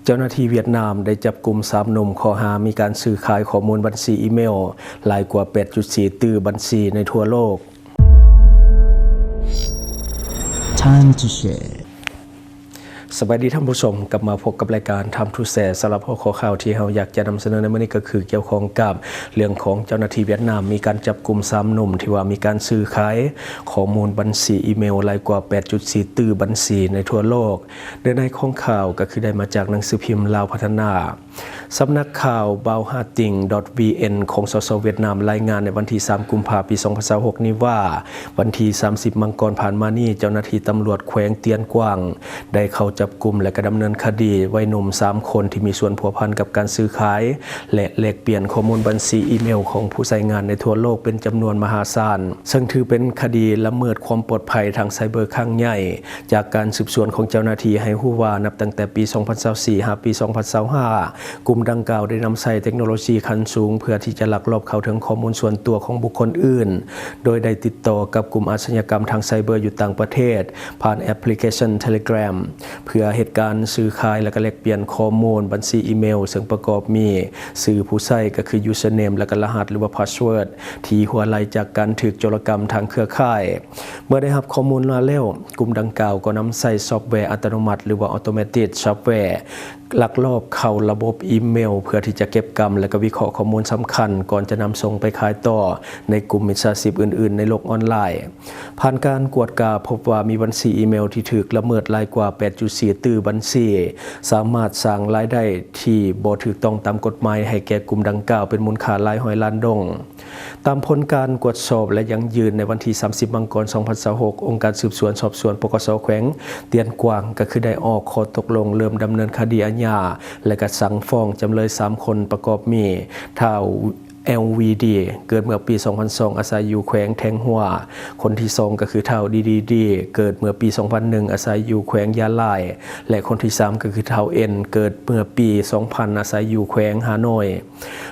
ເຈົ້າໜ້າທີ່ຫວຽດນາມໄດ້ຈັບກຸມສາມໜຸ່ມ ຂໍ້ຫາມີການຊື້ຂາຍຂໍ້ມູນບັນຊີອີເມວຫຼາຍກວ່າແປດຈຸດສີ່ຕື້ບັນຊີໃນທົ່ວໂລກ. Time to share. ສະບາຍດີທ່ານຜູ້ຊົມ, ກັບມາພົບກັບລາຍການ Time to Share. ສຳລັບຫົວຂໍ້ຂ່າວທີ່ເຮົາຢາກຈະນຳສະເໜີໃນມື້ນີ້ ກໍຄືກ່ຽວຂ້ອງກັບເລື່ອງຂອງເຈົ້າໜ້າທີ່ຫວຽດນາມ ມີການຈັບກຸມສາມໜຸ່ມ ທີ່ວ່າມີການຊື້ຂາຍຂໍ້ມູນບັນຊີອີເມວຫຼາຍກວ່າແປດຈຸດສີ່ຕື້ບັນຊີໃນທົ່ວໂລກ. ເນື້ອໃນຂອງຂ່າວກໍຄືໄດ້ມາຈາກໜັງສືພິມລາວພັດທະນາ. ສຳນັກຂ່າວ Bauhating.vn ຂອງ ສສ ຫວຽດນາມ ລາຍງານໃນວັນທີສາມ ກຸມພາ ປີສອງພັນຊາວຫົກນີ້ວ່າ ວັນທີສາມສິບ ມັງກອນຜ່ານມານີ້ ເຈົ້າໜ້າທີ່ຕຳຫຼວດແຂວງຕຽນກວາງ ໄດ້ເຂົ້າຈັບກຸມ ແລະ ກະດຳເນີນຄະດີໄວໜຸ່ມສາມຄົນ ທີ່ມີສ່ວນພົວພັນກັບການຊື້ຂາຍ ແລະ ແລກປ່ຽນຂໍ້ມູນບັນຊີອີເມວຂອງຜູ້ໃຊ້ງານໃນທົ່ວໂລກເປັນຈຳນວນມະຫາສານ, ເຊິ່ງຖືເປັນຄະດີລະເມີດຄວາມປອດໄພທາງໄຊເບີຄັ້ງໃຫຍ່. ຈາກການສືບສວນຂອງເຈົ້າໜ້າທີ່ໃຫ້ຮູ້ວ່າ ນັບຕັ້ງແຕ່ປີສອງພັນຊາວສີ່ ຫາປີສອງພັນຊາວຫ້າ ກຸ່ມດັ່ງກ່າວໄດ້ນຳໃຊ້ເຕັກໂນໂລຊີຂັ້ນສູງ ເພື່ອທີ່ຈະລັກລອບເຂົ້າເຖິງຂໍ້ມູນສ່ວນຕົວຂອງບຸກຄົນອື່ນ, ໂດຍໄດ້ຕິດຕໍ່ກັບກຸ່ມອາຊະຍາກຳທາງໄຊເບີຢູ່ຕ່າງປະເທດ ຜ່ານແອັບພລິເຄຊັນ Telegram ເພື່ອເຮັດການຊື້ຂາຍ ແລະ ກະແລກປ່ຽນຂໍ້ມູນບັນຊີອີເມວ ເຊິ່ງປະກອບມີຊື່ຜູ້ໃຊ້ ກໍຄື username ແລະ ກະລະຫັດ ຫຼືວ່າ password ທີ່ຮົ່ວໄຫຼຈາກການຖືກໂຈລະກຳທາງເຄືອຂ່າຍ. ເມື່ອໄດ້ຮັບຂໍ້ມູນມາແລ້ວ, ກຸ່ມດັ່ງກ່າວກໍນຳໃຊ້ຊອບແວອັດຕະໂນມັດ ຫຼືວ່າ Automated Software ລັກລອບເຂົ້າລະບົບອີເມວ ເພື່ອທີ່ຈະເກັບກຳ ແລະ ກະວິເຄາະຂໍ້ມູນສຳຄັນ ກ່ອນຈະນຳສົ່ງໄປຂາຍຕໍ່ໃນກຸ່ມມິດສາຊີບອື່ນໆໃນໂລກອອນລາຍ. ຜ່ານການກວດກາພົບວ່າມີບັນຊີອີເມວທີ່ຖືກລະເມີດຫຼາຍກວ່າແປດຈຸດສີ່ຕື້ບັນຊີ, ສາມາດສ້າງລາຍໄດ້ທີ່ບໍ່ຖືກຕ້ອງຕາມກົດໝາຍໃຫ້ແກ່ກຸ່ມດັ່ງກ່າວເປັນມູນຄ່າຫຼາຍຮ້ອຍລ້ານດົງ. ຕາມຜົນການກວດສອບ ແລະ ຢັ້ງຢືນໃນວັນທີສາມສິບ ມັງກອນ ສອງພັນຊາວຫົກ ອົງການສືບສວນສອບສວນ ປກສ ແຂວງຕຽນກວາງ ກໍຄືໄດ້ອອກຂໍ້ຕົກລົງເລີ່ມດຳເນີນຄະດີອາຍາ ແລະ ກະສັ່ງຟ້ອງຈຳເລີຍສາມຄົນ ປະກອບມີ ທ້າວ ແອລ ວີ ດີ ເກີດເມື່ອປີສອງພັນສອງ ອາໄສຢູ່ແຂວງແທງຫົວ, ຄົນທີສອງກໍຄືທ້າວ ດີ ດີ ດີ ເກີດເມື່ອປີສອງພັນໜຶ່ງ ອາໄສຢູ່ແຂວງຢາລາຍ ແລະ ຄົນທີສາມກໍຄືທ້າວ ເອັນ ເກີດເມື່ອປີສອງພັນ ອາໄສຢູ່ແຂວງຮ່າໂນ້ຍ.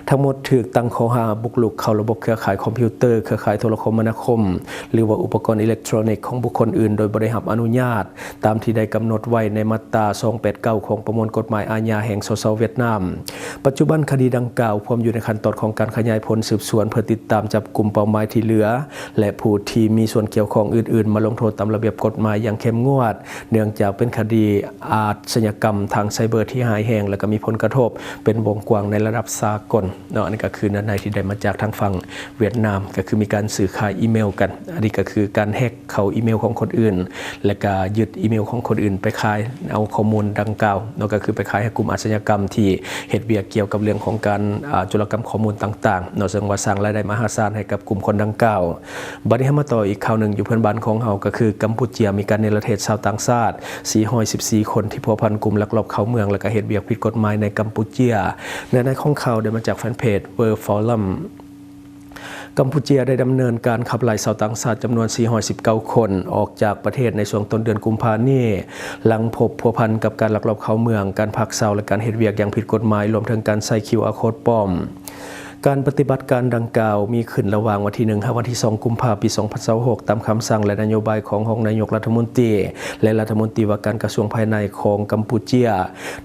ທັງໝົດຖືກຕັ້ງຂໍ້ຫາບຸກລຸກເຂົ້າລະບົບເຄືອຂ່າຍຄອມພິວເຕີ, ເຄືອຂ່າຍໂທລະຄົມມະນາຄົມ ຫຼືວ່າອຸປະກອນອີເລັກໂທຣນິກຂອງບຸກຄົນອື່ນໂດຍບໍ່ໄດ້ຮັບອະນຸຍາດ, ຕາມທີ່ໄດ້ກຳນົດໄວ້ໃນມາດຕາສອງແປດເກົ້າ ຂອງປະມວນກົດໝາຍອາຍາແຫ່ງ ສສ ຫວຽດນາມ. ປັດຈຸບັນຄະດີດັ່ງກ່າວພວມຢູ່ໃນຂັ້ນຕອນຂອງການຂະຫຍາຍຜົນສືບສວນ ເພື່ອຕິດຕາມຈັບກຸ່ມເປົ້າໝາຍທີ່ເຫຼືອ ແລະ ຜູ້ທີ່ມີສ່ວນກ່ຽວຂ້ອງອື່ນໆ ມາລົງໂທດຕາມລະບຽບກົດໝາຍຢ່າງເຂັ້ມງວດ, ເນື່ອງຈາກເປັນຄະດີອາຊະຍາກຳທາງໄຊເບີທີ່ຮ້າຍແຮງ ແລະ ກໍມີຜົນກະທົບເປັນວົງກວ້າງໃນລະດັບສາກົນເນາະ. ອັນນີ້ກໍຄືເນື້ອໃນທີ່ໄດ້ມາຈາກທາງຝັ່ງຫວຽດນາມ, ກໍຄືມີການຊື້ຂາຍອີເມວກັນ. ອັນນີ້ກໍຄືການແຮັກ ເຂົ້າອີເມວຂອງຄົນອື່ນ ແລະກະຍຶດອີເມວຂອງຄົນອື່ນໄປຂາຍ ເອົາຂໍ້ມູນດັ່ງກ່າວເນາະ ກໍຄືໄປຂາຍໃຫ້ກຸ່ມອາຊະຍາກຳທີ່ເຮັດວຽກກ່ຽວກັບເລື່ອງຂອງການ ອາ ໂຈລະກຳຂໍ້ມູນຕ່າງໆເນາະ, ເຊິ່ງວ່າສ້າງລາຍໄດ້ມະຫາສານໃຫ້ກັບກຸ່ມຄົນດັ່ງກ່າວ. ບັດນີ້ເຮົາມາຕໍ່ອີກຂ່າວໜຶ່ງ ຢູ່ເພື່ອນບ້ານຂອງເຮົາ ກໍຄືກຳປູເຈຍ ມີການເນລະເທດຊາວຕ່າງຊາດ ສີ່ຮ້ອຍສິບສີ່ ຄົນ ທີ່ພົວພັນກຸ່ມລັກລອບເຂົ້າເມືອງ ແລະກະເຮັດວຽກຜິດກົດໝາຍໃນກຳປູເຈຍ. ເນື້ອໃນຂອງຂ່າວໄດ້ມາຈາກແຟນເພຈ World Forum. ກຳປູເຈຍໄດ້ດຳເນີນການຂັບໄລ່ຊາວຕ່າງຊາດຈຳນວນ ສີ່ຮ້ອຍສິບເກົ້າ ຄົນ ອອກຈາກປະເທດໃນຊ່ວງຕົ້ນເດືອນກຸມພານີ້, ຫຼັງພົບພົວພັນກັບການລັກລອບເຂົ້າເມືອງ, ການພັກເຊົາ ແລະ ການເຮັດວຽກຢ່າງຜິດກົດໝາຍ, ລວມເຖິງການໃຊ້ ຄິວອາ ໂຄດປອມ. ການປະຕິບັດການດັ່ງກ່າວມີຂຶ້ນລະຫວ່າງວັນທີໜຶ່ງ ຫາວັນທີສອງ ກຸມພາ ປີສອງພັນຊາວຫົກ ຕາມຄຳສັ່ງ ແລະ ນະໂຍບາຍຂອງຮອງນາຍົກລັດຖະມົນຕີ ແລະ ລັດຖະມົນຕີວ່າການກະຊວງພາຍໃນຂອງກຳປູເຈຍ.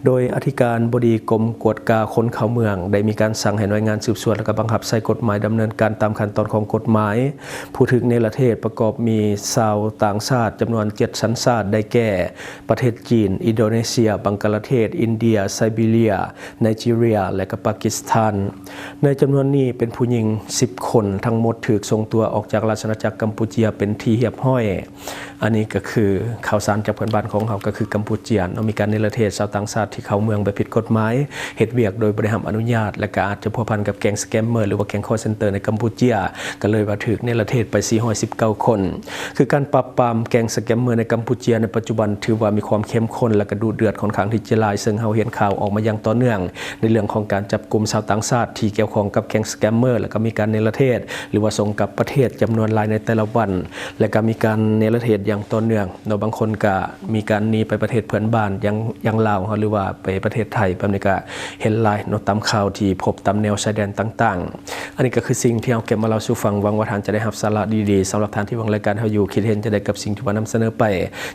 ໂດຍອະທິການບໍດີກົມກວດກາຄົນເຂົ້າເມືອງ ໄດ້ມີການສັ່ງໃຫ້ໜ່ວຍງານສືບສວນ ແລະ ກະບັງຄັບໃຊ້ກົດໝາຍ ດຳເນີນການຕາມຂັ້ນຕອນຂອງກົດໝາຍ. ຜູ້ຖືກເນລະເທດປະກອບມີຊາວຕ່າງຊາດຈຳນວນເຈັດສັນຊາດ ໄດ້ແກ່ ປະເທດຈີນ, ອິນໂດເນເຊຍ, ບັງກະລາເທດ, ອິນເດຍ, ໄຊບີເຣຍ, ໄນຈີເຣຍ ແລະ ກະປາກິສຖານ. ໃນຈຳນວນນີ້ເປັນຜູ້ຍິງສິບຄົນ, ທັງໝົດຖືກສົ່ງຕົວອອກຈາກລາຊະອານາຈັກກຳປູເຈຍເປັນທີ່ຮຽບຮ້ອຍ. ອັນນີ້ກໍຄືຂ່າວສານຈາກເພື່ອນບ້ານຂອງເຮົາ ກໍຄືກຳປູເຈຍເນາະ, ມີການເນລະເທດຊາວຕ່າງຊາດທີ່ເຂົ້າເມືອງແບບຜິດກົດໝາຍ, ເຮັດວຽກໂດຍບໍ່ໄດ້ຮັບອະນຸຍາດ ແລະ ກໍອາດຈະພົວພັນກັບແກ້ງສະແກມເມີ ຫຼືວ່າແກ້ງຄອລເຊັນເຕີໃນກຳປູເຈຍ, ກໍເລີຍວ່າຖືກເນລະເທດໄປ ສີ່ຮ້ອຍສິບເກົ້າ ຄົນ. ຄືການປາບປາມແກ້ງສະແກມເມີໃນກຳປູເຈຍໃນປັດຈຸບັນ ຖືວ່າມີຄວາມເຂັ້ມຂຸ້ນ ແລະ ກໍດຸເດືອດຂ້ອນຂ້າງທີ່ຈະຫຼາຍ, ເຊິ່ງເຮົາເຫັນຂ່າວອອກມາຢ່າງຕໍ່ເນື່ອງ ໃນເລື່ອງຂອງການຈັບກຸມຊາວຕ່າງຊາດທີ່ກ່ຽວຂ້ອງກັບແກ້ງສະແກມເມີ ແລະ ກໍມີການເນລະເທດ ຫຼືວ່າສົ່ງກັບປະເທດຈຳນວນຫຼາຍໃນແຕ່ລະວັນ ແລະ ກໍມີການເນລະເທດຢ່າງຕໍ່ເນື່ອງເນາະ. ບາງຄົນກໍມີການໜີໄປປະເທດເພື່ອນບ້ານ ຢ່າງ ຢ່າງລາວເຮົາ ຫຼືວ່າໄປປະເທດໄທ ແບບນີ້ກໍເຫັນຫຼາຍເນາະ ຕາມຂ່າວທີ່ພົບຕາມແນວຊາຍແດນຕ່າງໆ. ອັນນີ້ກໍຄືສິ່ງທີ່ເຮົາເກັບມາເລົ່າສູ່ຟັງ. ຫວັງວ່າທ່ານຈະໄດ້ຮັບສາລະດີໆ. ສຳລັບທ່ານທີ່ເບິ່ງລາຍການເຮົາຢູ່ ຄິດເຫັນຈັ່ງໃດກັບສິ່ງທີ່ວ່ານຳສະເໜີໄປ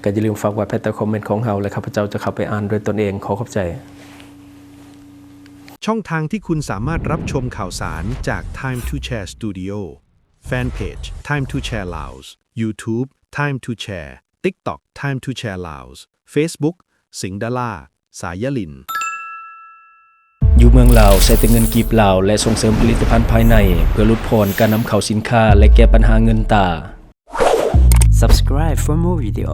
ກໍຢ່າລືມຝາກໄວ້ພາຍໃຕ້ຄອມເມັນຂອງເຮົາ ແລະ ຂ້າພະເຈົ້າຈະເຂົ້າໄປອ່ານດ້ວຍຕົນເອງ. ຂໍຂອບໃຈ. ช่องทางที่คุณสามารถรับชมข่าวสารจาก Time to Share Studio แฟนเพจ Time to Share Laos YouTube Time to Share TikTok Time to Share Laos Facebook สิงห์ดารา สายลิน ຢູ່ເມືອງລາວໃຊ້ແຕ່ເງິນກີບລາວ ແລະ ສົ່ງເສີມຜະລິດຕະພັນພາຍໃນ ເພື່ອຫຼຸດຜ່ອນການນຳເຂົ້າສິນຄ້າ ແລະ ແກ້ບັນຫາເງິນຕາ. Subscribe for more video.